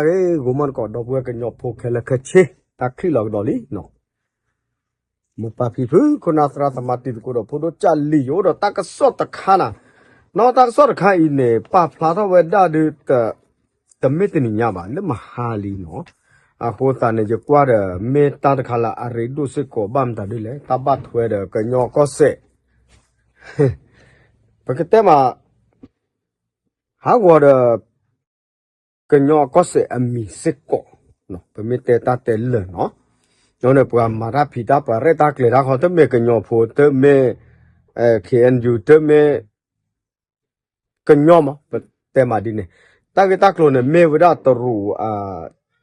ဂ့ၤ ဂီၤမီၢ်တကိး ဒီပုၢ်ဝဲၢ်ကညီဖိခဲလၢာ်ခဲဆ့ တၢ်ချံၣ်လီၤကဒီးလံနီၤ. မိၢ်ပၢ်ဖံဖု ခိၣ်နၢ်သရၣ်သမါ တံၤသကိးဒီးဖိဒိၣ်ကၢ်လံၤ ယအိၣ်ဒီးတၢ်ကစီၣ်တခါနီၤ. နီၢ်တၢ်ကစီၣ်တခါအံၤန့ၣ် ပာ်ဖျါထီၣ်ဝဲဒၣ်ဒုး တမ့ၢ်တနံၤညါဘၣ် လၢမဟါလံနီၤ. အဃိသတးန့ၣ် ယကွၢ်ဒီး မ့ၢ်တၢ်တခါလၢအရ့ဒိၣ်စ့ၢ်ကီး ဘၣ်မတၤဒ်လဲၣ် တၢ်ဘၣ်ထွဲဒီးကညီကီၢ်စဲၣ် ပကတဲမး ဟးဂီၤဒီး ကညီကီၢ်စဲၣ်အမံၤစ့ၢ်ကီး, ပမ့ၢ်တဲတၢ်တဲလၢာ်နီၤ, န့ၣ်ပှၤမၤတၢ်ဖံးတၢ်ပှၤရဲၣ်တၢ်ကျဲၤတၢ်ခီ တမ့ၢ်ကညီဖိ တမ့ၢ် ခ့ၣ်အဲၣ်ယူၣ် တမ့ၢ် ကညီမး ပတဲမးဒ်န့ၣ်, တၢ်ဂ့ၢ်တၢ်ကျိၤန့ၣ် မ့ၢ်ဝဲဒၣ်တရူး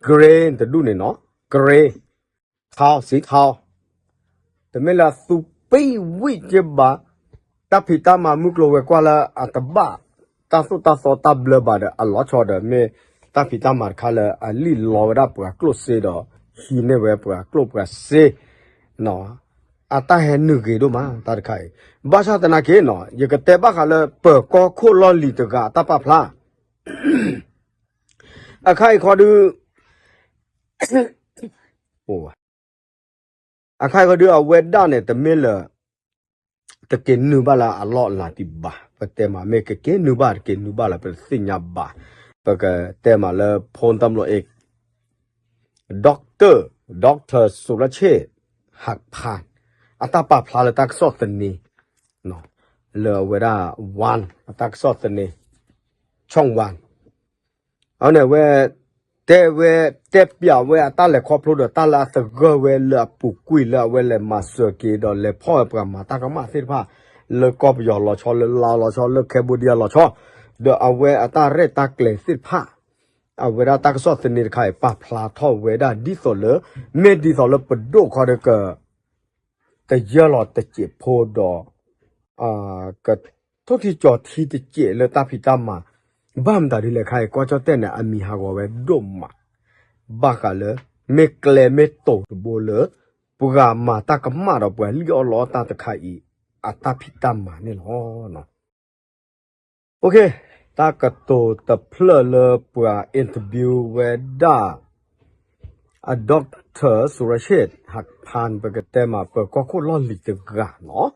green တဒူၣ်န့ၣ်နီၤ, green ထီ စံထီ တမ့ၢ်လၢအသူပံဝံၣ်က့ဘၣ်, တၢ်ဖံးတၢ်မၤမုၢ်ကျိၤဝဲၤကွာ်လၢအတဘၣ် တၢ်သိၣ်တၢ်သီတၢ်ဘျၢဘၣ်ဒီး အလီၤဆီဒီး မ့ၢ်တၢ်ဖံးတၢ်မၤတခါလၢအလံၣ်လီဝဲဒၣ်ပှၤကျိၣ်စ့ဒီး ဟံးန့ၢ်ဝဲပှၤကျိၣ်ပှၤစ့ အတၢ်ဟဲနုာ်ဂ့ၤဒိၣ်မး တၢ်တခါအံၤ, ဘၣ်ဆၣ်သနာ်က့နီၤ ယကတဲဘၣ်ဃးလၢပၢၤကီၢ်ခိၣ်လီၢ်လံၤတဂၤအတၢ်ပာ်ဖျါ အခါအံၤခီဒု အခါအံၤခီဒု အဝဲဒၣ်န့ၣ် တမ့ၢ်လၢ တက့ၤနုာ်ဘၣ်လၢအလီၢ်အလၤတံၢ်ဘၣ်, ပတဲမးမ့ၢ်ကက့ၤနုာ်ဘၣ် တက့ၤနုာ်ဘၣ်လၢပတသ့ၣ်ညါဘၣ်, ပကတဲမးလၢ ဖိတၢ်မလိၣ်အ့ doctor, doctor สุรเชษฐ์ หักพาน အတၢ်ပာ်ဖျါလၢတၢ်ကစီၣ်သန့ လၢအဝဲဒၣ် one အတၢ်ကစီၣ်သန့ ช่องวัน အဝဲန့ၣ်ဝဲ တဲဝဲ တဲပျးဝဲအတၢ်လဲၤခီဖျိဒီး တၢ်လၢအသဂၢၢ်ဝဲလၢအပူၤကွံာ်လၢအဝဲလဲၤမၤစၢၤက့ၤဒီး လဲၤဖီၣ်ဝဲပှၤမၤတၢ်ကမၣ်သ့ၣ်တဖၣ် လၢကီၢ်ပယီၤလီၤဆီ လၢလါလီၤဆီ လၢ Cambodia လီၤဆီ ဒီးအဝဲအတၢ်ရဲၣ်တၢ်ကျဲၤသ့ၣ်တဖၣ် အဝဲဒၣ်တၢ်ကစီၣ်သန့တခါအံၤ ပာ်ဖျါထီၣ်ဝဲဒၣ်ဒ်သိးလၢ မ့ၢ်ဒ်သိးလၢပဒိၣ်ခီဒီးက တယၢၢ်လီၤတစဲးဖိဒီး ကထိၣ်ထံကၠီၤထံတစဲးလၢတၢ်ဖံးတၢ်မၤ, ဘၣ်မတၤဒ်လဲၣ်ခါအံၤ ကီၢ်ကၠီၣ်တဲၣ်န့ၣ် အမံၤဟးဂီၤဝဲဒိၣ်မး, ဘၣ်ဃးလၢ မ့ၢ်ကျဲမ့ၢ်တိၤတဘိလၢ ပှၤမၤတၢ်ကမၣ်ဒီးပှၤလံၣ်အီၣ်လီအီၣ်တၢ်တခါအံၤ အတၢ်ဖံးတၢ်မၤန့ၣ်လီၤ. တၢ်ကတိၤတဖျၢၣ်လၢပှၤ interview ဝဲဒၣ် အ doctor สุรเชษฐ์ หักพาน ပကတဲမး ပၢၤကီၢ်ခိၣ်လီၢ်လံၤတဂၤနီၤ,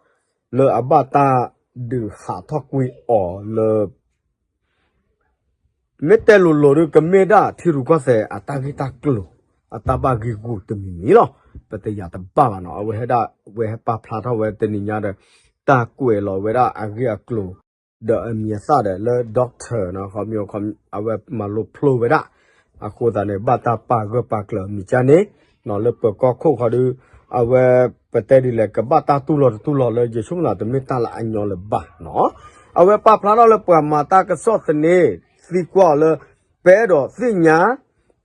လၢအဘၣ်တၢ်ဒုးဟးထီၣ်ကွံာ်အီၤလၢ မ့ၢ်တဲလိၤလိၤဒီး ကမ့ၢ်ဒၣ်ထံရူၢ်ကီၢ်သဲးအတၢ်ဂ့ၢ်တၢ်ကျိၤ အတၢ်ဘၣ်ဂံၢ်ဂူာ်တမံၤမံၤလီၤ. ပတယာ်တဘၣ်ဘၣ်နီၤ, အဝဲဟဲဒၣ် ဝဲဟဲပာ်ဖျါထီၣ်ဝဲတနံၤညါဒီး တၢ်ကွဲးလီၤဝဲဒၣ်အဂ့ၢ်အကျိၤ ဒီးအမံၤအသၣ်ဒီးလၢ doctor နီၤ, ခီမ့ၢ် အဝဲမၤလိဖျိဝဲဒၣ်, အဃိသတးန့ၣ် ဘၣ်တၢ်ပာ်ဂၢၢ်ပာ်ကျၢၤအမံၤကန့ၣ်နီၤ, လၢပၢၤကီၢ်ခိၣ်ခီဒီး အဝဲ ပတဲဒ်လဲၣ် ကဘၣ်တၢ်တူၢ်လိာ်တတူၢ်လိာ်လၢ ယဆိကမိၣ်တမ့ၢ်တၢ်လၢအညီလၢၤဘၣ်နီၤ. အဝဲပာ်ဖျါထီၣ်လၢပှၤမၤတၢ်ကစီၣ်သန့ သံကွၢ်အီၤလၢ ပအဲၣ်ဒိးသ့ၣ်ညါ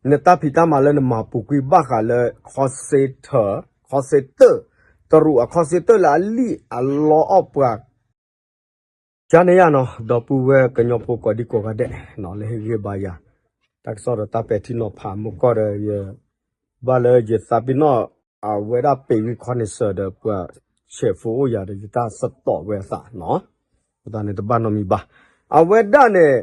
နတၢ်ဖံးတၢ်မၤလၢနမၤပူၤကွံာ်ဘၣ်ဃးလၢ ခီစ့ထၢၣ် ခီစ့တၢၣ် တရူးအခီစ့တၢၣ်လၢအလံၣ်အလီအီၣ်ပှၤ ကန့ၣ်ယါနီၤ, ဒီပုၢ်ဝဲၢ်ကညီဖိကိးဒံကိးဂၤဒဲးနီၤ လၢဟ့ၣ်ဂံၢ်ဘါယၤ တၢ်ကစီၣ်ဒီးတၢ်ပဲာ်ထံနီၤဖးမုၢ်ကီၢ်ဒီး ယဘၣ်လၢယသးပ့ၤနီၣ် အဝဲဒၣ်ပ့ၤဂံၢ်ခီန့ၣ်စၢၤဒီး ပှၤဆဲးဖိအိၣ်ယၤဒီး ယတၢ်စတီးဝဲအသးနီၤ, အဃိသတးန့ၣ်တဘၣ်နီတမံၤဘၣ်. အဝဲဒၣ်န့ၣ်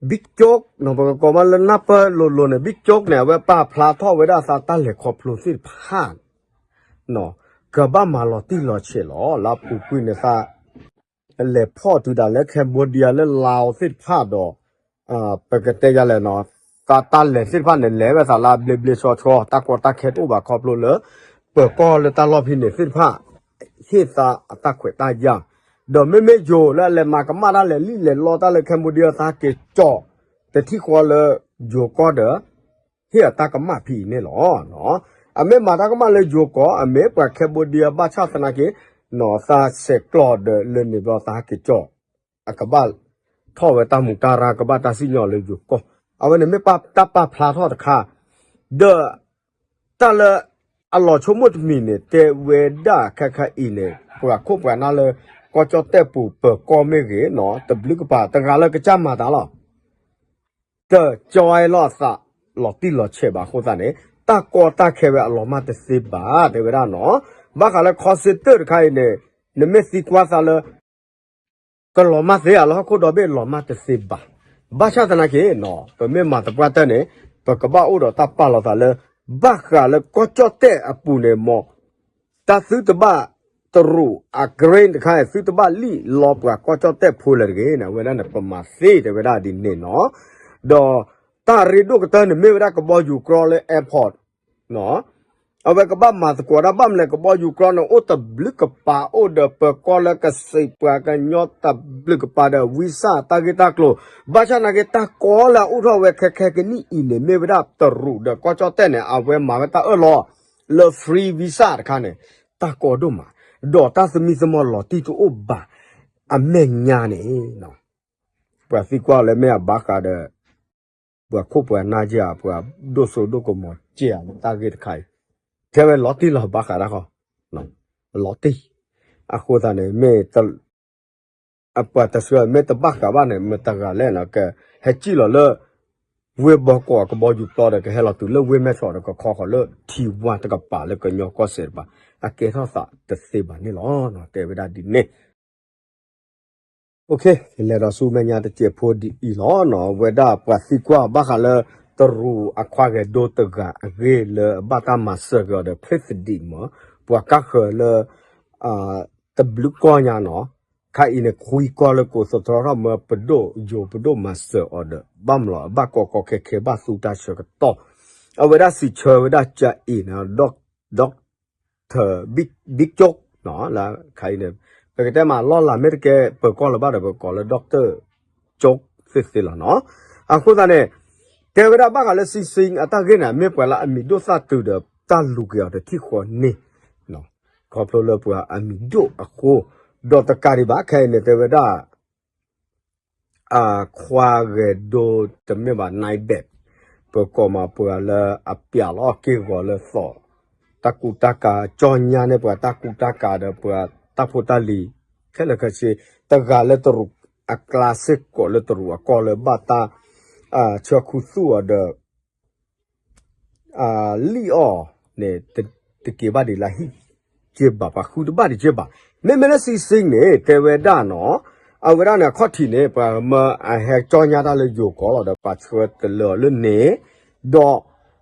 ဘံကၠိးနီၤ ပကကိးမးလၢနၢ်ပၢၢ်လိၤလိၤန့ၣ် ဘံကၠိးန့ၣ် အဝဲပာ်ဖျါထီၣ်ဝဲဒၣ်အသးတၢ်လဲၤခီဖျိသ့ၣ်တဖၣ် ကဘၣ်မၤလီၤတံၢ်လီၤဆဲးလီၤ လၢအပူၤကွံာ်န့ၣ်သး လဲၤဖီၣ်တုၤဒၣ်လၢ Cambodia လၢ Laos သ့ၣ်တဖၣ်ဒီး ပကတဲယၤလဲၣ်နီၤ, သးတၢ်လဲၤသ့ၣ်တဖၣ်န့ၣ် လဲၤဝဲသးလၢအဘျ့ဘျ့ဆှီဆှီ တၢ်ကီတၢ်ခဲတအိၣ်ဘၣ်ခီဖျိလၢ ပၢၤကီၢ်လၢတၢ်လီၢ်ဖဲန့ၣ်သ့ၣ်တဖၣ် ဟ့ၣ်သးအတၢ်ခွဲးတၢ်ယာ်, ဒီးမ့မ့ၢ်ယိၤလၢအလဲၤမၤကမၣ်တၢ်လဲၤလံၣ်လဲၤလီတၢ်လၢ Cambodia သးက့ၤကၠီၣ် တထံၣ်ဃီလၢယိၤကီၢ်ဒီး ဟ့ၣ်အတၢ်ကမၣ်ဖဲအံၤန့ၣ်လီၤ. အမ့ၢ်မၤတၢ်ကမၣ်လၢယိၤကီၢ် အမ့ၢ်ပှၤ Cambodia ဘၣ်ဆၣ်သနာ်က့ နီၤသးဆဲးကျိးဒီးလၢန့ၣ်ဘျီသးဟဲက့ၤကၠီၣ် အကဘၣ်ထီၣ်ဝဲတၢ်မူးတၢ်ရၢ် ကဘၣ်တၢ်စံၣ်ညီၣ်လၢယိၤကီၢ်, အဝဲန့ၣ်မ့ၢ်တၢ်ပာ်ဖျါထီၣ်တခါ, ဒီး တၢ်လၢအလီၤဆိကမိၣ်တမံၤန့ၣ် တဲဝဲဒၣ်ခဲခါအံၤန့ၣ် ပှၤခိၣ်ပှၤနၢ်လၢ ကီၢ်ကၠီၣ်တဲၣ်ပူၤပၢၤကီၢ်မ့ၢ်ဂ့ၤနီၤ တဘျုးကပၤ တဂၤလၢကစၢ်မၤတၢ်လီၤ တကၠီဝဲလီၤအသးလီၤတံၢ်လီၤဆဲးဘၣ်အဃိသတးန့ၣ် တၢ်ကီတၢ်ခဲဝဲအလီၤမၢ်တသ့ဘၣ် တဲဝဲဒၣ်နီၤ, ဘၣ်ဃးလၢခီစ့တၢၣ်တခါအံၤန့ၣ် နမ့ၢ်သံကွၢ်သးလၢ ကလီၤမၢ်သ့ဧါ လၢဟီၣ်ခိၣ်ဒီဘ့ၣ်လီၤမၢ်တသ့ဘၣ်, ဘၣ်ဆၣ်သနာ်က့နီၤ ပမ့ၢ်မၤသပှၢ်တၢၢ်န့ၣ် ပကဘၣ်အိၣ်ဒီးတၢ်ပာ်လီၤသးလၢ ဘၣ်ဃးလၢကီၢ်ကၠီၣ်တဲၣ်အပူၤန့ၣ်မ့ၢ် တၢ်သုတဘၣ်တရူးအ grain တခါအံၤ သုတဘၣ်လံၣ်လီပှၤကီၢ်ကၠီၣ်တဲၣ်ဖိလဲၣ်တဂ့ၤန့ၣ် အဝဲဒၣ်န့ၣ် ပမၤသ့တဲဝဲဒၣ်ဒ်န့ၣ်နီၤ. ဒီးတၢ်ရ့ဒိၣ်ကတၢၢ်န့ၣ်မ့ၢ်ဝဲဒၣ်ကဘီယူၤကြီလၢ airport နီၤ. အဝဲကဘၣ်မၤသကိးတၢ်ဘၣ်မနုၤလဲၣ် ကဘီယူၤကြီန့ၣ် အိၣ်တဘျုးကပၤ အိၣ်ဒီးပၢၤကီၢ်လၢကစံးပှၤကညီတဘျုးကပၤဒီး visa တၢ်ဂ့ၢ်တၢ်ကျိၤ, ဘၣ်ဆၣ်နာ်က့ တၢ်ကီလၢအအိၣ်ထီၣ်ဝဲခဲခဲကနံၣ်အံၤန့ၣ် မ့ၢ်ဝဲဒၣ်တရူးဒီးကီၢ်ကၠီၣ်တဲၣ်န့ၣ် အဝဲမၤဝဲတၢ်အၢၣ်လီၤလၢ free visa တခါန့ၣ် တၢ်ကီဒိၣ်မး, ဒီးတၢ်သမံသမိးလီၤတံၢ်တအိၣ်ဘၣ် အမဲာ်ညါန့ၣ် ပှၤသံကွၢ်လၢမ့ၢ်အဘၣ်ဃးဒီး ပှၤခိၣ်ပှၤနၢ်က့ဧါ ပှၤဒိၣ်စိဒိၣ်ကမီၤက့ဧါလၢတၢ်ဂ့ၢ်တခါအံၤ, ထဲဝဲလီၤတံၢ်လီၤဘၣ်ဃးတၢ်ဃီ, လီၤတံၢ်, အဃိသတးန့ၣ် မ့ၢ် အပှၤတဆှၢမ့ၢ်တဘၣ်ဃးဘၣ်န့ၣ် မတဂၤလဲၣ်န့ၣ် ကဟဲစံၣ်လီၤလၢ ဝ့ၢ်ဘီကီးအကဘီယူၤကြီဒီး ကဟဲလီၤတုၤလၢဝ့ၢ်မဲၢ်ဆီးဒီး ကခီဃီၤလၢထံဝါတကပၤလၢကညီကီၢ်စဲၣ်တပၤ, အကဲထီၣ်သးတသ့ဘၣ်န့ၣ်လီၤ. တဲဝဲဒၣ်ဒ်န့ၣ် လဲၤဒီးဆူမဲာ်ညါတစဲးဖိဒ်အံၤလီၤနီၤ, ဝဲဒၣ်ပှၤသံကွၢ်ဘၣ်ဃးလၢ တရူးအခွါဂဲၤဒိတဂၤအဂ့ၢ်လၢအဘၣ်တၢ်မၤစၢၤက့ၤအီၤဒီး president မ့ၢ် ပှၤကါဃၢၤလၢ တဘျုးကီၢ်ညါနီၤ, ခါအံၤန့ၣ် ခွံကီၢ်လၢကိးသတြီထီၣ်မၢပဒိၣ်ယိၤပဒိၣ်မၤစၢၤအီၤဒီး ဘၣ်မလီၤ ဘၣ်ကီကီခဲခဲ ဘၣ်သူတၢ်ဆၢကတီၢ်, အဝဲဒၣ်စံးဆၢဝဲဒၣ်ကအံၤန့ၣ် ဒီ Doctor Big Joke နီၤ, လၢခါအံၤန့ၣ် ပကတဲမးလီၢ်လၤမ့ၢ်တကဲပၢၤကီၢ်လၢၤဘၣ်ဒီး ပကိးလၢ Doctor Joke သ့သ့လီၤနီၤ. အဃိသတးန့ၣ် တဲဝဲဒၣ်ဘၣ်ဃးလၢ Sing Sing အတၢ်ဂ့ၢ်န့ၣ် မ့ၢ်ပှၤလၢအမံၤဒိၣ်သၣ်တုၤဒီး တၢ်လူၤက့ၤအီၤတထံၣ်ဃီန့ၣ် ခီဖျိလၢပှၤအမံၤဒိၣ်အဃိ, ဒီးတကးဒံးဘၣ် ခဲအံၤန့ၣ် တဲဝဲဒၣ် အခွါဂဲၤဒိတမ့ၢ်ဘၣ် နံဘဲး ပကိးမးပှၤလၢအပျးလီၤအီၣ်က့ၢ်ဂီၤလၢသီး, တၢ်ကူတၢ်ကၤ ကၠီညါန့ၢ်ပှၤတၢ်ကူတၢ်ကၤဒီးပှၤတၢ်ဖိတၢ်လံၤ ခဲလၢာ်ခဲဆ့, တဂၤလၢတရူးအကျါစ့ၢ်ကီးလၢတရူးအကီၢ်လၢဘၣ်တၢ် ဆၢခူသူၣ်အီၤဒီး လံၣ်အီၣ်န့ၣ် တက့ၤဘၣ်ဒံးလၢဟံၣ်က့ဘၣ် ပှၤဃုတဘၣ်ဒံးက့ဘၣ်. မ့မ့ၢ်လၢ Sing Sing န့ၣ် တဲဝဲဒၣ်နီၤ, အဝဲဒၣ်န့ၣ် အခီၣ်ထံးန့ၣ် ပှၤမၢအဟဲကၠီညါတၢ်လၢယိၤကီးလီၤဒီး ပှၤဆှၢတလၢအီၤလၢန့ၣ်, ဒီး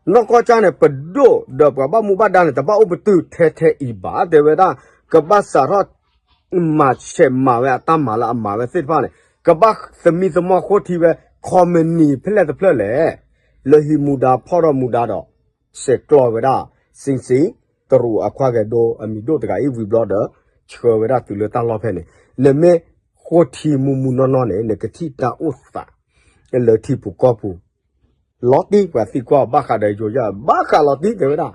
နီၢ်ကီၢ်ကၢ်န့ၣ် ပဒိၣ်ဒီးပှၤဘၣ်မူဘၣ်ဒါန့ၣ် တဘၣ်အိၣ်ပတုာ်ထဲထဲအံၤဘၣ်. တဲဝဲဒၣ် ကဘၣ်စးထီၣ် မၤဆဲးမၤဝဲအတၢ်မၤလၢအမၤဝဲသ့ၣ်တဖၣ်န့ၣ် ကဘၣ်သမံသမိးဃိထံဝဲ ခီမနံၤဖဲလဲၣ်တဖျၢၣ်လဲၣ်, လၢဟံးမူဒါဖီၣ်ထီၣ်မူဒါဒီး ဆဲးကျိးဝဲဒၣ် Sing Sing တရူးအခွါဂဲၤဒိအမံၤဒိၣ်တဂၤအံၤဝံၤဘျီဒီး ဆှၢဝဲဒၣ်တုၤလၢတၢ်လီၢ်ဖဲန့ၣ်, နမ့ၢ်ဃိထံမူမူနီၢ်နီၢ်န့ၣ် နကထံၣ်တၢ်အိၣ်သး လၢထံပူၤကီၢ်ပူၤ လီၤတံၢ် ပှၤသံကွၢ်ဘၣ်ဃးဒီးယိၤယၢ် ဘၣ်ဃးလီၤတံၢ် တဲဝဲဒၣ်,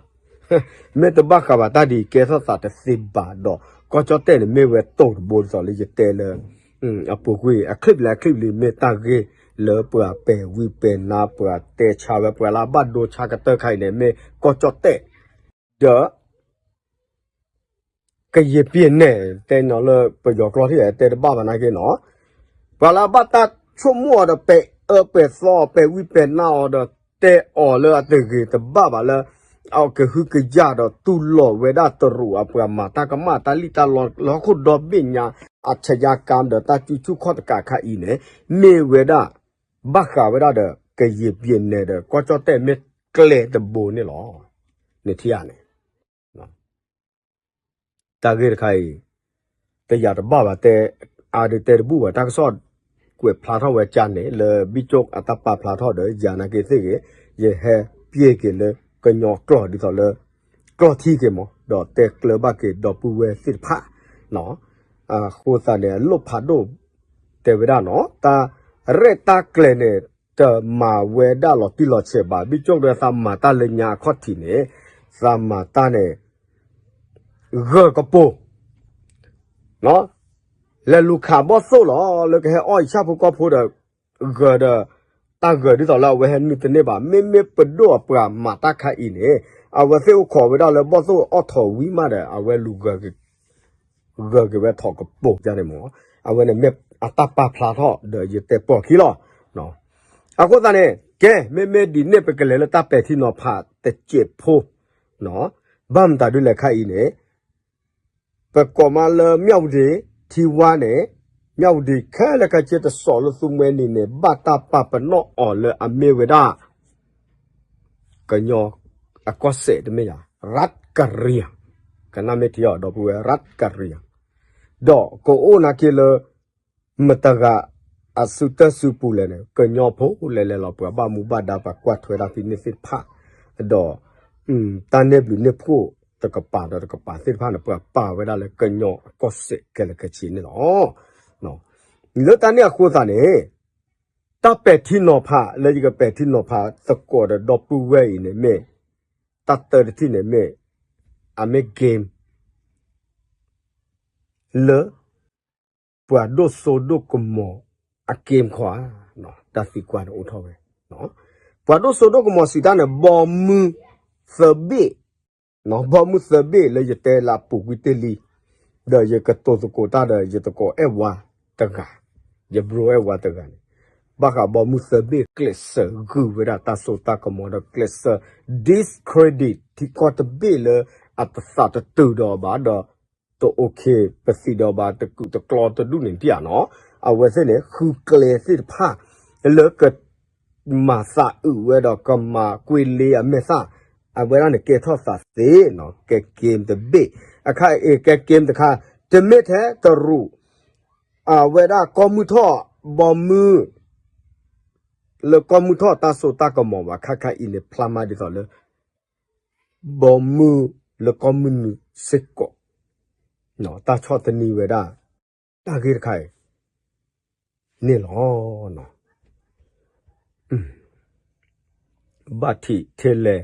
မ့ၢ်တဘၣ်ဃးဘၣ်တၢ်ဒ်အံၤ ကဲထီၣ်သးတသ့ဘၣ်ဒီး ကီၢ်ကၠီၣ်တဲၣ်န့ၣ် မ့ၢ်ဝဲတိၢ်တဘိဒ်သိးလၢယတဲလၢ အပူၤကွံာ် အချံးလၢအချံးလံ မ့ၢ်တၢ်ဂ့ၢ်လၢပှၤပဲာ်ဝံပဲာ်နါ ပှၤတဲဆါဝဲ ပှၤလၢအဘၣ်ဒိဆါကတၢၢ်ခါအံၤန့ၣ် မ့ၢ်ကီၢ်ကၠီၣ်တဲၣ် ဒီး ကယဲၢ်ပျဲၢ်နဲၣ် တဲနီၤလၢပယီၤကျိာ်ထံၣ် တဲတဘၣ်ဘၣ်နာ်က့နီၤ, ပှၤလၢအဘၣ်တၢ်ဆိကမိၣ်အီၤဒီး ပဲာ်အၢပဲာ်သီအီၤ ပဲာ်ဝံပဲာ်နါအီၤဒီး တဲအီၤလၢအတဂ့ၤတဘၣ်ဘၣ်လၢ အကဟုကယာ်ဒီးတူၢ်လိာ်ဝဲဒၣ်တရူးအပှၤမၤတၢ်ကမၣ်တၢ်လံၣ်တၢ်လီ လၢဟီၣ်ခိၣ်ဒီဘ့ၣ်ညါ အဆဲးယါကါဒီးတၢ်စုဆူၣ်ခီၣ်တကးခါအံၤန့ၣ် မ့ၢ်ဝဲဒၣ် ဘၣ်ဃးဝဲဒၣ်ဒီး ကယဲၢ်ပျဲၢ်နဲၣ်ဒီး ကီၢ်ကၠီၣ်တဲၣ်မ့ၢ်ကျဲတဘိန့ၣ်လီၤ. နထံၣ်ဧါန့ၣ် တၢ်ဂ့ၢ်တခါအံၤ တယာ်တဘၣ်ဘၣ်တဲ အါဒုးတဲတဘူၣ်ဘၣ် တၢ်ကစီၣ်ကွဲးဖျါထီၣ်ဝဲကၢ်န့ၣ် လၢဘံၣ်ကၠိၣ်အတၢ်ပာ်ဖျါထီၣ်ဒီး ယၤနာ်က့သ့ၣ်ဂ့ၤ ယဟဲပျဲက့ၤလၢကညီကျိာ်ဒ်သိးလၢ ကျိာ်ထံက့ၤမး ဒီးတဲကျၢၤဘၣ်က့ၤဒီပုၢ်ဝဲၢ်သ့ၣ်တဖၣ် အဃိသတးန့ၣ် အလိၣ်ဖးဒိၣ် တဲဝဲဒၣ်နီၤ တၢ်ရဲၣ်တၢ်ကျဲၤန့ၣ် တမၤဝဲဒၣ်လီၤတံၢ်လီၤဆဲးဘၣ် ဘံၣ်ကၠိၣ်ဒီးသးမၤတၢ်လၢညါအခီၣ်ထံးန့ၣ် သးမၤတၢ်န့ၣ် ဂၢၢ်ကပိာ် လဲၤလူၤခးဘီၣ်သိၣ်လီၤ လၢကဟဲအီၣ်ယဆၣ်ဖိကီၢ်ဖိဒီး ဂၢၢ်ဒီး တၢ်ဂၢၢ်ဒ်သိးလၢအဝဲဟဲနုာ်တန့ၢ်ဘၣ် မ့မ့ၢ်ပဒိၣ်အပှၤမၤတၢ်ခါအံၤန့ၣ် အဝဲသ့ၣ်အိၣ်ခိးဝဲဒၣ်လၢဘီၣ်သိၣ်အီၣ်ထိးဝံၤမးဒီး အဝဲလူၤဂၢၢ်က့ၤဝဲထိးကပိာ်ဒ်န့ၣ်မး အဝဲန့ၣ်မ့ၢ်အတၢ်ပာ်ဖျါထီၣ်ဒီးယတဲပိာ်ခံလီၤ. အဃိသတးန့ၣ် ကဲ မ့မ့ၢ်ဒ်န့ၣ် ပကလဲၤလၢတၢ်ပဲာ်ထံနီၤဖးတစဲးဖိ ဘၣ်မတၤဒ်လဲၣ်ခါအံၤန့ၣ် ပကိးမးလၢ မြဝတီ ထံဝါန့ၣ် မြဝတီ ခဲလၢာ်ခဲဆ့တစိၤလၢသူမှဲနံၤန့ၣ် ဘၣ်တၢ်ပာ်ပနီၣ်အီၤလၢအမ့ၢ်ဝဲဒၣ် တ ကညီအကီၢ်စဲၣ်တမ့ၢ်ယၤ ရတ်ကရံ ကနၣ်မ့ၢ်ထံအီၤ ဒီပုၢ်ဝဲၢ် ရတ်ကရံ ဒီးကအိၣ်နာ်က့လၢ မတၤဂၤအစုတၢ်စုပူၤလဲၣ်န့ၣ် ကညီဖိလဲၤလဲၤလီၤ ပှၤဘၣ်မူဘၣ်ဒါ ပှၤကွၢ်ထွဲတၢ်ဖံးန့ၢ်သ့ၣ်တဖၣ် ဒီး တၢ်န့ၢ်ဘျုးန့ၢ်ဖှိၣ်တကပၤဒီးတကပၤသ့ၣ်တဖၣ်န့ၣ် ပှၤပာ်ဝဲဒၣ်လၢကညီအကီၢ်စဲၣ်ခဲလၢာ်ခဲဆ့န့ၣ်လီၤ. လၢတၢ်န့ၣ်အဃိသတးန့ၣ် တၢ်ပဲာ်ထံနီၤဖးလၢယကပဲာ်ထံနီၤဖးသကိးဒီးဒီပုၢ်ဝဲၢ်အံၤန့ၣ်မ့ၢ် တၢ်တၢတထံၣ်န့ၣ်မ့ၢ် အမ့ၢ် game လၢ ပှၤဒိၣ်စိဒိၣ်ကမီၤအ game ခီဧါ, တၢ်သံကွၢ်န့ၣ်အိၣ်ထီၣ်ဝဲ, ပှၤဒိၣ်စိဒိၣ်ကမီၤစံးတၢ်န့ၣ် ဘီမုၢ်သၢဘ့ၣ်, ဘီမုၢ်သၢဘ့ၣ်လၢယတဲလၢအပူၤကွံာ်တ့ၢ်လံ, ဒီးယကတိၤသကိးတၢ်ဒီးယသကိးအဲၣ်ဝါတဂၤ, ယ bro အဲၣ်ဝါတဂၤန့ၣ်, ဘၣ်ဃးဘီမုၢ်သၢဘ့ၣ်ကျဲးစၢးဂုာ်ဝဲဒၣ်တၢ်စိတၢ်ကမီၤဒီးကျဲးစၢး discredit ထံကီၢ်တဘ့ၣ်လၢအတသးတတုာ်ဒီးအီၤဘၣ်ဒီး တ okay ပသံးဒီးဘၣ်တကူးတကျီတဒူၣ်န့ၣ်တယၤနီၤ, အဝဲသ့ၣ်န့ၣ် ဃုကျဲသ့ၣ်တဖၣ် လၢက မၤသးအုးဝဲဒီးကမၤကွ့လ့အမဲာ်သၣ်, အဝဲဒၣ်န့ၣ်ကဲထီၣ်သးသ့နီၤ, ကဲ game တဘ့ၣ်, အခါအံၤကဲ game တခါ, တမ့ၢ်ထဲတရူး, အဝဲဒၣ်ကီၢ်မုၢ်ထီၣ် ဘီမုၢ် လၢကီၢ်မုၢ်ထီၣ်တၢ်စိတၢ်ကမီၤဘၣ်, ခါခါအံၤန့ၣ် ဖျါမးဒ်သိးလၢ ဘီမုၢ်လၢကီၢ်မုၢ်နုာ်စ့ၢ်ကီး, တၢ်ဆီၣ်သနံးဝဲဒၣ် တၢ်ဂ့ၢ်တခါအံၤန့ၣ်လီၤ. ဘၣ်ထံးထဲလဲၣ်,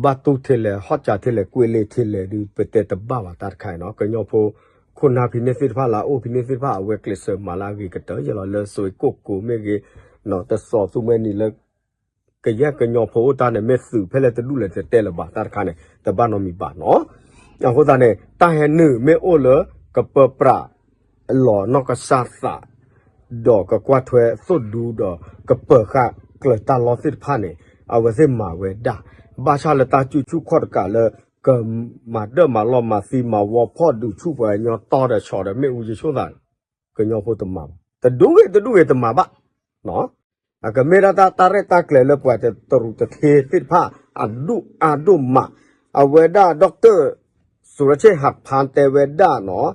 ဘၣ်တူၢ်ထဲလဲၣ်, ဟီၣ်စးထဲလဲၣ်, ကွ့လ့ထဲလဲၣ်ဒုး ပတဲတဘၣ်ဘၣ်တၢ်တခါအံၤနီၤ, ကညီဖိ ခိၣ်နၢ်ဖံးန့ၢ်သ့ၣ်တဖၣ်လၢအအိၣ်ဖံးန့ၢ်သ့ၣ်တဖၣ် အဝဲကျဲးစၢးမၤလၢအဂ့ၤကတၢၢ်ယဲလီၤ, လၢစွ့ကိၣ်ကိၤမ့ၢ်ဂ့ၤ, တစိၤသူမှဲနံၤလၢ ကယဲၢ်ကညီဖိအိၣ်တၢ်န့ၣ် မ့ၢ်သုးဖဲလဲၣ်တဒူၣ်လဲၣ်တတဲလၢၤဘၣ်, တၢ်တခါန့ၣ် တဘၣ်နီတမံၤဘၣ်နီၤ. အဃိသတးန့ၣ် တၢ်ဟဲနုာ်မ့ၢ်အိၣ်လၢ ကပၢပြး လီၤနီၢ်ကစၢ်သး ဒီးကကွၢ်ထွဲသိၣ်ဒူဒီး ကပၢၤဃာ်ကျၢၤတၢ်လီၢ်သ့ၣ်တဖၣ်န့ၣ် အဝဲသ့ၣ်မၤဝဲဒၣ်, ဘၣ်ဆၣ်လၢတၢ်စုဆူၣ်ခီၣ်တကးလၢ ကမၤဒၢၣ်မၤလီၢ်မၤသံမၤဝီဖီၣ်ဒုးဆူၣ်ပှၤကညီတီဒီးဆီဒီးမ့ၣ်အူယဆိၣ်သး ကညီဖိတမၤဘၣ်, တဒူၣ်ဂ့ၤတဒူၣ်ဂ့ၤတမၤဘၣ်, အကမ့ၢ်ဒၣ်တၢ်ရဲၣ်တၢ်ကျဲၤလၢပှၤတရူးတထ့သ့ၣ်တဖၣ် အဒိၣ်အါဒိၣ်မး, အဝဲဒၣ် ဒီကတၢၢ် စူၤရဆ့ၣ်ဟးဖၢၣ်တဲဝဲဒၣ်နီၤ,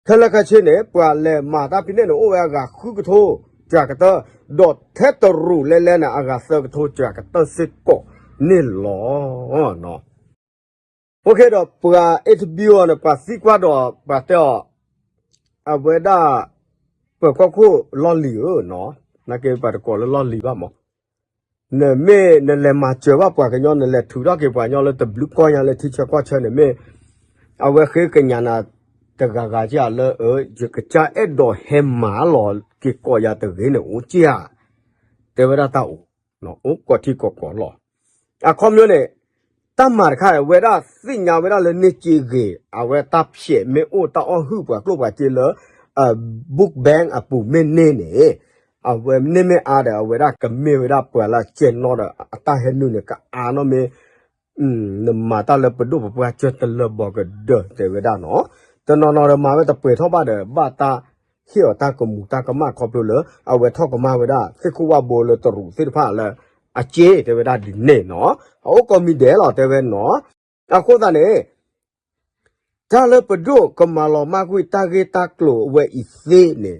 ခဲလၢာ်ခဲဆ့န့ၣ် ပှၤလဲၤမၤတၢ်ဖံးန့ၢ်န့ၣ် အိၣ်ဝဲအဂၤဃုကထိ စှၤကတၢၢ်, ဒီးထဲတရူးလဲလဲန့ၣ် အဂၤသၢကထိ စှၤကတၢၢ်စ့ၢ်ကီးန့ၣ်လီၤ. အိၣ်ခ့ဒီးပှၤ interview အီၤန့ၣ် ပှၤသံကွၢ်ဒီးပှၤတဲအီၤ, အဝဲဒၣ် ပၢၤကီၢ်ခိၣ်လီၢ်လံၤဧၢနီၤ, နာ်က့ပှၤတကိးလၢလီၢ်လံၤဘၣ်မး, နမ့ၢ်နလဲၤမၤစၢၤဘၣ်ပှၤကညီ နလဲၤထုးထီၣ်က့ၤပှၤကညီလၢတဘျုးကီၢ်ညါလၢထံဆၢကီၢ်ဆၢန့ၣ်မ့ၢ်, အဝဲဃ့ကညးနၤတဂၤဂၤကလၢ ယကစၢ်အဲၣ်ဒိးဟဲမၤလီၤက့ၤကိးယၤတဂ့ၤန့ၣ် အိၣ်က့ဧါ, တဲဝဲဒၣ်တၢ်အိၣ်, အိၣ်ကိးထံကိးကိးလီၤ. အခီပညီန့ၣ် တၢ်မၤတခါ အဝဲဒၣ်သ့ၣ်ညါဝဲဒၣ်လၢန့ၢ်က့ဂ့ၤ, အဝဲတၢ်ဖျဲးမ့ၢ်အိၣ်တၢ်အီၣ်ဟုၣ်ပှၤကျိၣ်ပှၤစ့လၢ book bank အပူၤမ့ၢ်န့ၢ်န့ၣ်, အဝဲန့ၢ်မ့ၢ်အါဒီး အဝဲဒၣ်ကမ့ၢ်ဝဲဒၣ်ပှၤလၢအကဲနီၣ်ဒီး အတၢ်ဟဲနုာ်န့ၣ် ကအါနီၣ်မ့ၢ် နမၤတၢ်လၢပဒိၣ်ပပှၢ်ကၢတလၢဘီကဒၢတဲဝဲဒၣ်နီၤ, တနီၤနီၤဒီးမၤဝဲတပှဲၤထီၣ်ဘၣ်ဒီး ဘၣ်တၢ်ဟ့ၣ်အီၤတၢ်ကမူၤတၢ်ကမၣ်ခီဖျိလၢ အဝဲထီၣ်ကမၣ်ဝဲဒၣ် သ့ၣ်ခိၣ်ဝၣ်ဘိလၢတရူးသ့ၣ်တဖၣ်လၢ အက့တဲဝဲဒၣ်ဒ်န့ၣ်နီၤ, အအိၣ်ကိးမံၤဒဲးလီၤတဲဝဲနီၤ. အဃိသတးန့ၣ် တၢ်လၢပဒိၣ်ကမၤလီၤမၢ်ကွံာ်တၢ်ဂ့ၢ်တၢ်ကျိၤအဝဲအံၤသ့န့ၣ်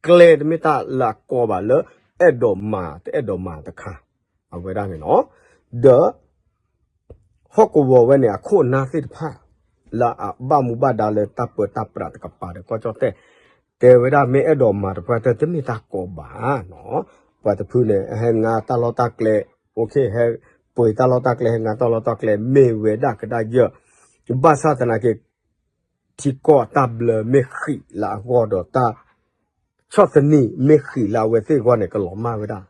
ကျဲတမ့ၢ်တၢ်လၢအကီဘၣ်လၢ အဲၣ်ဒိးမၤတအဲၣ်ဒိးမၤတခါ အဝဲဒၣ်န့ၣ်နီၤ, ဒီး ဟီၣ်ကဝီၤဝဲန့ၣ် အခိၣ်အနၢ်သ့ၣ်တဖၣ် လၢအဘၣ်မူဘၣ်ဒါလၢတၢ်ပၢတၢ်ပြးတကပၤဒီးကီၢ်ကၠီၣ်တဲၣ် တဲဝဲဒၣ်မ့ၢ်အဲၣ်ဒိးမၤတပှၢ်တၢၢ်တမ့ၢ်တၢ်ကီဘၣ်နီၤ, ပှၤတဖုန့ၣ် ဟဲငါတၢ်လီၢ်တၢ်ကျဲ, အိၣ်ခ့ ဟဲပှ့ၤတၢ်လီၢ်တၢ်ကျဲ ဟဲငါတၢ်လီၢ်တၢ်ကျဲ မ့ၢ်ဝဲဒၣ်ကဒါယၢ်, ဘၣ်ဆၣ်သနာ်က့ ထံကီၢ်တၢ်ဘျၢမ့ၢ်ဃံးလၢအဂီၢ်ဒီးတၢ် ဆီၣ်သနံးမ့ၢ်ဃံးလၢအဝဲသ့ၣ်အဂီၢ်န့ၣ် ကလီၤမၢ်ဝဲဒၣ်,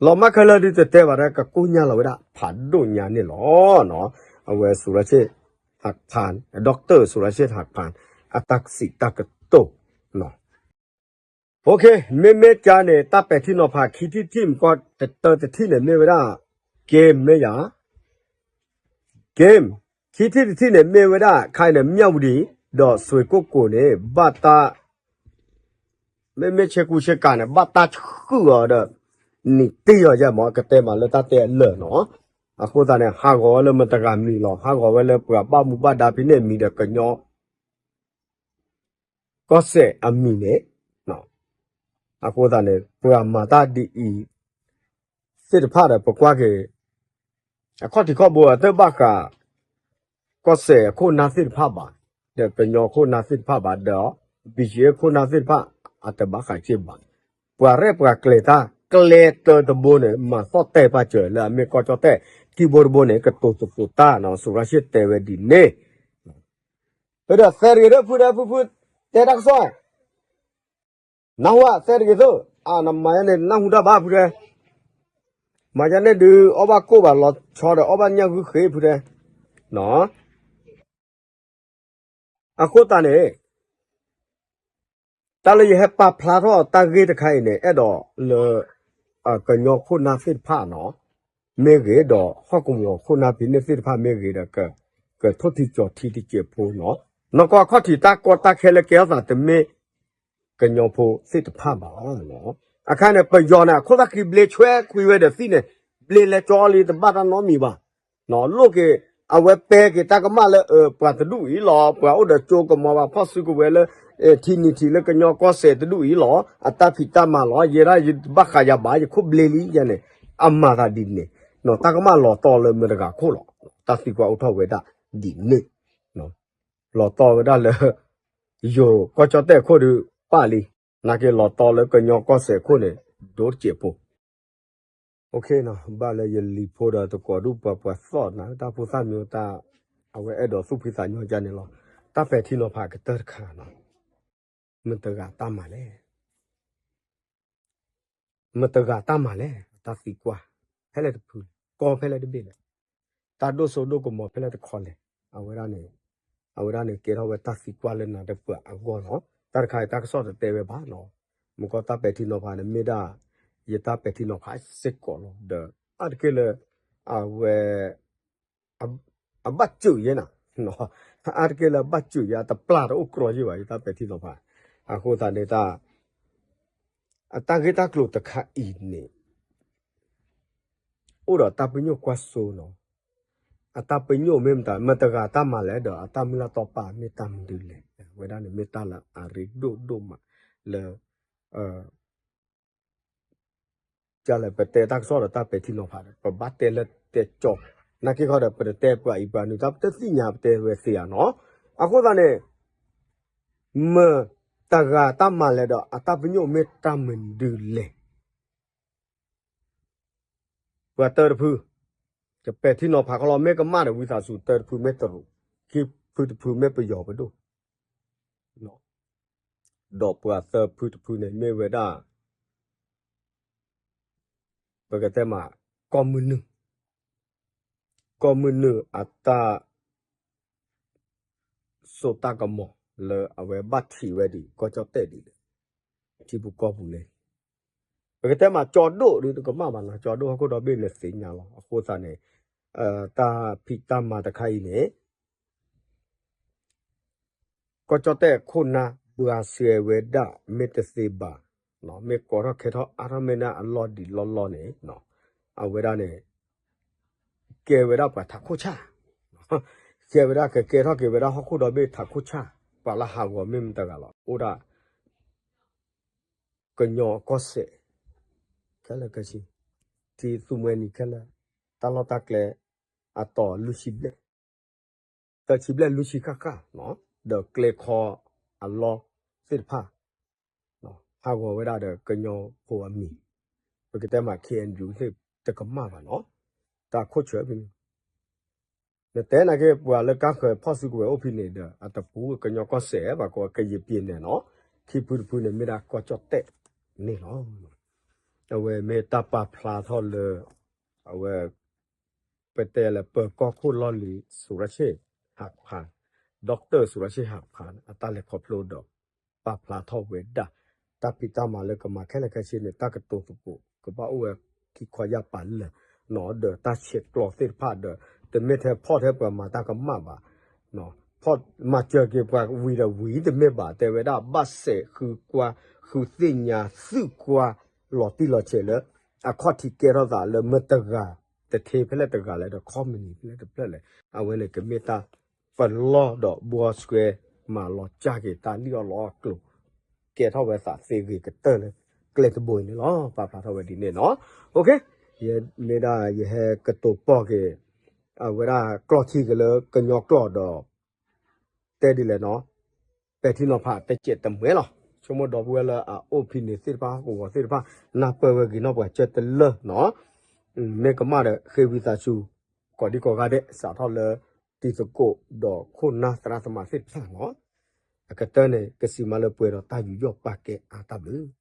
လီၤမၢ်ခဲလၢာ်ဒုးတတဲဘၣ်ဒီး ကကိၢ်ညါလီၤဝဲဒၣ် ဖးဒိၣ်ညါန့ၣ်လီၤ. အဝဲ စူၤရဆ့ၣ် ဟးဖၣ် ဒီကတၢၢ် စူၤရဆ့ၣ် ဟးဖၣ် အတၢ်စံးတၢ်ကတိၤ မ့မ့ၢ်ကါန့ၣ် တၢ်ပဲာ်ထံနီၤဖးခံထံၣ်တထံၣ်မ့ၢ်ကီး တတၢတထံၣ်န့ၣ်မ့ၢ်ဝဲဒၣ် game မ့ၢ်ယၤ game ခံထံၣ်တထံၣ်န့ၣ်မ့ၢ်ဝဲဒၣ် ခဲအံၤန့ၣ် မၠၣ်ဝတံၤ ဒီးစွ့ကိၣ်ကိၤန့ၣ် ဘၣ်တၢ် မ့မ့ၢ်ဆ့ကူဆ့ကၤန့ၣ် ဘၣ်တၢ်ဆှုၣ်အီၤဒီး နံၣ်တ့ၢ်အီၤယဲမး ကတဲမးလၢတၢ်တဲအလၢာ်နီၤ. အဃိသတးန့ၣ် ဟးဂီၤဝဲလၢမတဂၤမံၤလီၤ. ဟးဂီၤဝဲလၢပှၤဘၣ်မူဘၣ်ဒါဖဲန့ၣ်မံၤဒီးကညီ ကီၢ်စဲၣ်အမံၤန့ၣ်, အဃိသတးန့ၣ် ပှၤမၤတၢ်ဒ်အံၤသ့ၣ်တဖၣ်ဒီး ပကွၢ်က့ၤ အခီၣ်ထံးခီၣ်ဘိ အတဘၣ်ဃး ကီၢ်စဲၣ်အခိၣ်နၢ်သ့ၣ်တဖၣ်ဘၣ်, ဒီးကညီခိၣ်နၢ်သ့ၣ်တဖၣ်ဘၣ်, ဒီး ဘံၣ်ယ့ခိၣ်နၢ်သ့ၣ်တဖၣ် အတဘၣ်ဃးက့ၤဘၣ်. ပှၤရဲၣ်ပှၤကျဲၤတၢ် ကျဲတၢတဘိန့ၣ် မၤသီၣ်တဲာ်ပာ်စၢၤလၢအမ့ၢ်ကီၢ်ကၠီၣ်တဲၣ် ထံဘိတဘိန့ၣ် ကတိၤသကိးတၢ်နီၤ. စီၤရၤၡ့တဲဝဲဒ်န့ၣ် ဒီးသၢတဂ့ၤဒီးဖုဒီး ဖုဖု တဲတၢ်ကစီၣ် နၢ်ဟူဧါ သၢတဂ့ၤသိး, အနမၤယါန့ၣ် နၢ်ဟူတၢ်ဘၣ်ဖုတဲ, မၤယါန့ၣ်ဒုး အီၣ်ဘၣ်ကိၣ်ဘၣ်လီၤဆီဒီး အီၣ်ဘၣ်ညၣ်ဂုၢ်ဃ့ဖုတဲ, အဃိသတးန့ၣ် တၢ်လၢယဟဲပာ်ဖျါထီၣ်တၢ်ဂ့ၢ်တခါအံၤန့ၣ် အဲၣ်ဒိးလၢ ကညီခိၣ်နၢ်သ့ၣ်တဖၣ်နီၤ မ့ၢ်ဂ့ၤဒီး ဟီၣ်ကဝီၤခိၣ်နၢ်ဖဲန့ၣ်သ့ၣ်တဖၣ်မ့ၢ်ဂ့ၤဒီး ကထိၣ်ထံကၠီၤထံတစဲးဖိနီၤ. နီၢ်ကီၢ်အခီၣ်ထံးတၢ်ကီတၢ်ခဲလၢကဲထီၣ်သးတမ့ၢ် ကညီဖိသ့ၣ်တဖၣ်ဘၣ်. အခါန့ၣ် ပယီၤန့ၣ် အခိၣ်သၣ်ခံဘျ့ဆွဲခွံဝဲဒီးသံၣ်န့ၣ် ဘျ့လဲၤကၠီလံတဘၣ်တၢ်နီတမံၤဘၣ်. လိၣ်က့ၤ အဝဲပဲက့ၤတၢ်ကမၣ်လၢ ပှၤတဒူၣ်အံၤလီၤ, ပှၤအိၣ်ဒီးကၠိကမီၤဘၣ်ဖီၣ်စုကဝဲၤလၢ ထံနံၤထံးလၢကညီကီၢ်စဲၣ်တဒူၣ်အံၤလီၤ, အတၢ်ဖံးတၢ်မၤလီၤ, ယဲဒၣ်ယတဘၣ်ဃးယၤဘၣ် ယခိၣ်ဘျ့လံယဲန့ၣ် အမၤသးဒ်န့ၣ်, တၢ်ကမၣ်လီၤတီလၢမတဂၤခိၣ်လီၤ. တၢ်သံကွၢ်အိၣ်ထီၣ်ဝဲဒၣ်ဒ်န့ၣ်, လီၤတီဝဲဒၣ်လၢ ယိၤကီၢ်ကၠီၣ်တဲၣ်ခိၣ်ဒုးပၣ်လံ, နာ်က့လီၤတီလၢကညီကီၢ်စဲၣ်ခိၣ်န့ၣ် ဒိတစဲးဖိ ဘၣ်လၢယလံၤဖိဒီးသကိးဒူၣ်ပှၤပှၤသီၣ်နၤ တၢ်ဖိသၣ်မံၤတၢ် အဝဲအဲၣ်ဒိးသူၣ်ဖှံသးညီကန့ၣ်လီၤ. တၢ်ပဲာ်ထံနီၤဖးကတၢၢ်တခါနီၤ, မတဂၤတၢ်မၤလဲၣ်, မတဂၤတၢ်မၤလဲၣ်, တၢ်သံကွၢ် ဖဲလဲၣ်တဖုလဲၣ်, ကီၢ်ဖဲလဲၣ်တဘ့ၣ်လဲၣ်, တၢ်ဒိၣ်စိဒိၣ်ကမီၤဖဲလဲၣ်တခီလဲၣ်, အဝဲဒၣ်န့ၣ် အဝဲဒၣ်န့ၣ်ကဲထီၣ်ဝဲတၢ်သံကွၢ်လၢနၤဒီးပှၤအဂီၢ်လီၤ. တၢ်တခါအံၤတၢ်ကစီၣ်တတဲဝဲဘၣ်နီၤ, မ့ၢ်ကီၢ်တၢ်ပဲာ်ထံနီၤဖးန့ၣ်မ့ၢ်ဒၣ် ယတၢ်ပဲာ်ထံနီၤဖးစ့ၢ်ကီးလီၤ. ဒီးအါတက့ၢ်လၢ အဝဲ အဘၣ်စၢၤယဲနၤ, အါတက့ၢ်လၢအဘၣ်စၢၤယဲ အတပျၢ်တအိၣ်ကြီယဲဘၣ် ယတၢ်ပဲာ်ထံနီၤဖး, အဃိသတးန့ၣ် အတၢ်ဂ့ၢ်တၢ်ကျိၤတခါအံၤန့ၣ် အိၣ်ဒီးတၢ်ပညိၣ်ကွၢ်စိနီၤ, အတၢ်ပညိၣ်မ့ၢ်မတၤ မတဂၤတၢ်မၤလဲၣ်ဒီး အတၢ်မုၢ်လၢ်တီပာ်မ့ၢ်တၢ်မနုၤလဲၣ်, ဝဲဒၣ်န့ၣ်မ့ၢ်တၢ်လၢအရ့ဒိၣ်ဒိၣ်မးလၢ ကလဲၣ် ပတဲတၢ်ကစီၣ်ဒီးတၢ်ပဲာ်ထံနီၤဖးဒီး ပဘၣ်တဲလၢတဲကၠီ, နာ်က့ခီဒီး ပတတဲပှၤအံၤပှၤနုၤ တၢ်ပတသ့ၣ်ညါပတဲဝဲသ့ဧါနီၤ. အဃိသတးန့ၣ် မတဂၤတၢ်မၤလဲၣ်ဒီး အတၢ်ပညိၣ်မ့ၢ်တၢ်မနုၤလဲၣ်. ပှၤတၢတဖု ကပဲာ်ထံနီၤဖးခီလီၤ မ့ၢ်ကမၣ်ဒီးဝံသးစူၤ တၢတဖုမ့ၢ်တရူး, ခံဖုတဖုမ့ၢ်ပယီၤပဒိၣ် ဒီးပှၤသၢဖုတဖုန့ၣ် မ့ၢ်ဝဲဒၣ် ပကတဲမး ကီၢ်မုၢ်နုာ်, ကီၢ်မုၢ်နုာ်အတၢ်စိတၢ်ကမီၤလၢအဝဲဘၣ်ထံးဝဲဒ် ကီၢ်ကၠီၣ်တဲၣ်ဒ်လဲၣ်, ထံပူၤကီၢ်ပူၤလဲၣ်, ပကတဲမး ကၠီဒိၣ်ဒ်တကမၣ်ဘၣ်နီၤ, ကၠီဒိၣ်ဟီၣ်ခိၣ်ဒီဘ့ၣ်န့ၣ်သ့ၣ်ညါလီၤ. အဃိသတးန့ၣ် တၢ်ဖံးတၢ်မၤတခါအံၤန့ၣ် ကီၢ်ကၠီၣ်တဲၣ်ခိၣ်နၢ် ဘှါစဲဝဲဒၣ် မ့ၢ်တသ့ဘၣ်, မ့ၢ်ကိးထီၣ်ခဲထီၣ်အါထီၣ်မ့ၢ်ဒၣ်အလီၢ်ဒံးလီၢ်လီၢ်န့ၣ် အဝဲဒၣ်န့ၣ် ကဲဝဲဒၣ်ပှၤထးခိၣ်ဆၣ်, ကဲဝဲဒၣ်ကကဲထီၣ်က့ၤဝဲဒၣ်ဟီၣ်ခိၣ်ဒီဘ့ၣ်ထးခိၣ်ဆၣ်, ပှၤလၢဟးဂီၤမ့ၢ်မတဂၤလီၤ, အိၣ်ဒၣ် ကညီကီၢ်စဲၣ် ခဲလၢာ်ခဲဆ့, ထံသူမှဲနံၤခဲလၢာ်, တၢ်လီၢ်တၢ်ကျဲ အတီၤလွံၢ်ဆံဘျဲၣ်, သၢဆံဘျဲၣ်လွံၢ်ဆံဃၣ်ဃၣ်, ဒီးကျဲခီအလီၢ်သ့ၣ်တဖၣ် ဟးဂီၤဝဲဒၣ်ဒီးကညီဖိအမံၤ, ပကတဲမး ခ့ၣ်အဲၣ်ယူၣ် သ့ၣ်တကမၣ်ဘၣ်နီၤ, တၢ်ခိၣ်ဆၢဖဲန့ၣ် နတဲနာ်က့ ပှၤလၢကါဃၢၤဖီၣ်စုကဝဲၤအိၣ်ဖဲန့ၣ်ဒီး အတပူၤကညီကီၢ်စဲၣ်ဘၣ်ကီး ကယံာ်ပံၤနဲၣ်နီၤ, ခံဖုတဖုန့ၣ်မ့ၢ်ဒၣ်ကီၢ်ကၠီၣ်တဲၣ်န့ၣ်လီၤ. အဝဲမ့ၢ်တၢ်ပာ်ဖျါထီၣ်လၢ အဝဲ ပတဲလၢပၢၤကီၢ်ခိၣ်လီၢ်လံၤ စူၤရၣ်ၡ့ၣ်ဟးဖး, ဒီကတၢၢ်စူၤရၣ်ၡ့ၣ်ဟးဖး အတၢ်လဲၤခီဖျိဒီး ပာ်ဖျါထီၣ်ဝဲဒၣ် တၢ်ဖံးတၢ်မၤလၢကမၤခဲလၢာ်ခဲဆ့န့ၣ် တၢ်ကတိၤသကိး ကဘၣ်အိၣ်ဝဲခံခီယၢ်ပၤလၢာ်နီၤ, ဒီးတၢ်ဆဲးကျိးသ့ၣ်တဖၣ်ဒီး တမ့ၢ်ထဲဖီၣ်ထဲပှၤမၤတၢ်ကမၣ်ဘၣ်, ဖီၣ်မၤစၢၤက့ၤပှၤဝံၤဒီးဝံၤတမ့ၢ်ဘၣ်, တဲဝဲဒၣ်ဘၣ်စဲးဃုကွၢ် ဃုသ့ၣ်ညါသုကွၢ် လီၤတံၢ်လီၤဆဲးလၢ အခီၣ်ထံးကဲထီၣ်သးလၢမတၤတဂၤ တထ့ဖဲလဲၣ်တဂၤလဲၣ်ဒီး ခီပနံၣ်ဖဲလဲၣ်တဖျၢၣ်လဲၣ် အဝဲန့ၣ်ကမ့ၢ်တၢ်ပလီၢ်ဒီးဘှီဆွဲ မၤလီၤကၢ်က့ၤတၢ်လံၣ်အီၣ်လီအီၣ်အကျိၤ ကဲထီၣ်ဝဲသးသ့ဂ့ၤကတၢၢ်လၢ ကျဲတဘိအံၤန့ၣ်လီၤ. ပာ်ဖျါထီၣ်ဝဲဒ်န့ၣ်နီၤ. မ့ၢ်ဒၣ်ယဟဲကတိၤပီၢ်က့ၤ အဝဲဒၣ်ကျီၢ်ထံက့ၤလၢကညီကျိာ်ဒီး တဲဒ်လဲၣ်နီၤ, ပဲာ်ထံနီၤဖးတစဲးတမှဲလီၤ. ဆိကမိၣ်ဒီပုၢ်ဝဲၢ်လၢအအိၣ်ဖဲန့ၣ်သ့ၣ်တဖၣ် ဟီၣ်ကဝီၤသ့ၣ်တဖၣ် နၢ်ပၢၢ်ဝဲဂ့ၤနီၢ်ပှၤကၢၢ်တလၢာ်နီၤ. မ့ၢ်ကမၣ်ဒီး ဃ့ဝံသးစူၤ ကိးဒံကိးဂၤဒဲး စးထီၣ်လၢတံၤသကိးဒီးခိၣ်နၢ်သရၣ်သမါသ့ၣ်တဖၣ်နီၤ. အကတၢၢ်န့ၣ် ကစံးမါလၢပှဲၤဒီးတၢ်ယူးယီၣ်ပာ်ကဲအါတၢ်ဘျုး